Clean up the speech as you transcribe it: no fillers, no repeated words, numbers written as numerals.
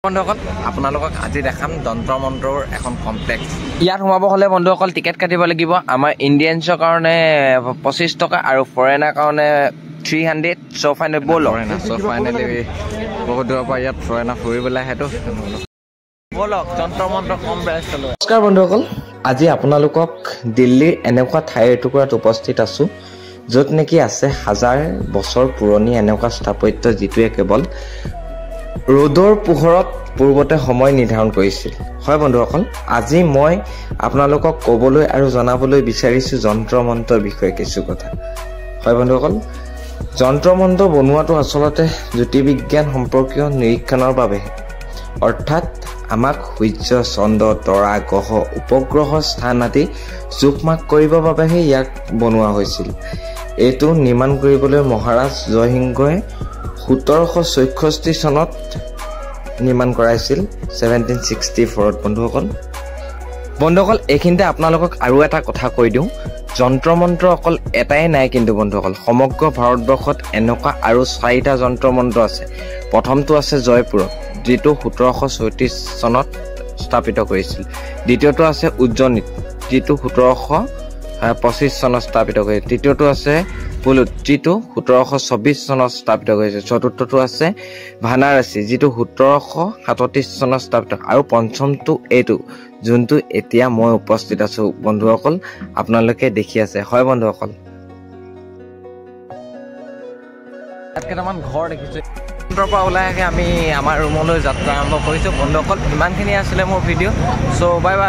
বন্ধুসকল, আপোনালোকক আজি দেখাম যন্ত্ৰ মন্ত্ৰৰ এখন কমপ্লেক্স। ইয়াত সোমাব হ'লে বন্ধুসকল টিকেট কাটিব লাগিব। আমাৰ ইণ্ডিয়ানছৰ কাৰণে 25 টকা আৰু ফৰেনাৰ কাৰণে 300। চ' ফাইনেল ব'লক। চ' ফাইনেলি বহুত দূৰৰ পৰা ইয়াত ফৰেনাৰ ফুৰিবলৈ আহেতো। ব'লক যন্ত্ৰ মন্ত্ৰ কমপ্লেক্সলৈ। নমস্কাৰ বন্ধুসকল, আজি আপোনালোকক দিল্লীৰ এনেকুৱা ঠাই এটুকুৰাত উপস্থিত আছোঁ য'ত নেকি আছে হাজাৰ বছৰ পুৰণি এনেকুৱা স্থাপত্য যিটোৱে কেৱল ৰ'দৰ পোহৰত পূৰ্বতে সময় নিৰ্ধাৰণ কৰিছিল। হয় বন্ধুসকল, আজি মই আপোনালোকক ক'বলৈ আৰু জনাবলৈ বিচাৰিছোঁ যন্ত্ৰ মন্ত্ৰৰ বিষয়ে কিছু কথা। হয় বন্ধুসকল, যন্ত্ৰ মন্ত্ৰ বনোৱাটো আচলতে জ্যোতিৰ্বিজ্ঞান সম্পৰ্কীয় নিৰীক্ষণৰ বাবেহে, অৰ্থাৎ আমাক সূৰ্য, চন্দ্ৰ, তৰা, গ্ৰহ, উপগ্ৰহ স্থান আদি জোখ-মাখ কৰিবৰ বাবেহে ইয়াক বনোৱা হৈছিল। এইটো নিৰ্মাণ কৰিবলৈ মহাৰাজ জয়সিংহই 1766 চনত নিৰ্মাণ কৰাইছিল, 1764ত। বন্ধুসকল, এইখিনিতে আপোনালোকক আৰু এটা কথা কৈ দিওঁ, যন্ত্ৰ মন্ত্ৰ অকল এটাই নাই কিন্তু বন্ধুসকল, সমগ্ৰ ভাৰতবৰ্ষত এনেকুৱা আৰু 4টা যন্ত্ৰ মন্ত্ৰ আছে। প্ৰথমটো আছে জয়পুৰত, যিটো 1734 চনত স্থাপিত কৰিছিল। দ্বিতীয়টো আছে উজ্জয়িনীত, যিটো 1725 চনত স্থাপিত কৰিছিল। তৃতীয়টো আছে পুলুত, যিটো 1724 চনত স্থাপিত কৰিছিল। চতুৰ্থটো আছে ভানাৰসী, যিটো 1737 চনত স্থাপিত। আৰু পঞ্চমটো এইটো, যোনটো এতিয়া মই উপস্থিত আছো বন্ধুসকল, আপোনালোকে দেখি আছে। হয় বন্ধুসকল, ইয়াত কেইটামান ঘৰ দেখিছোঁ। পৰা ওলাই আহি আমি আমাৰ ৰুমলৈ যাত্ৰা আৰম্ভ কৰিছোঁ। বন্ধুসকল, ইমানখিনি আছিলে মোৰ ভিডিঅ'। চ' বাই বাই।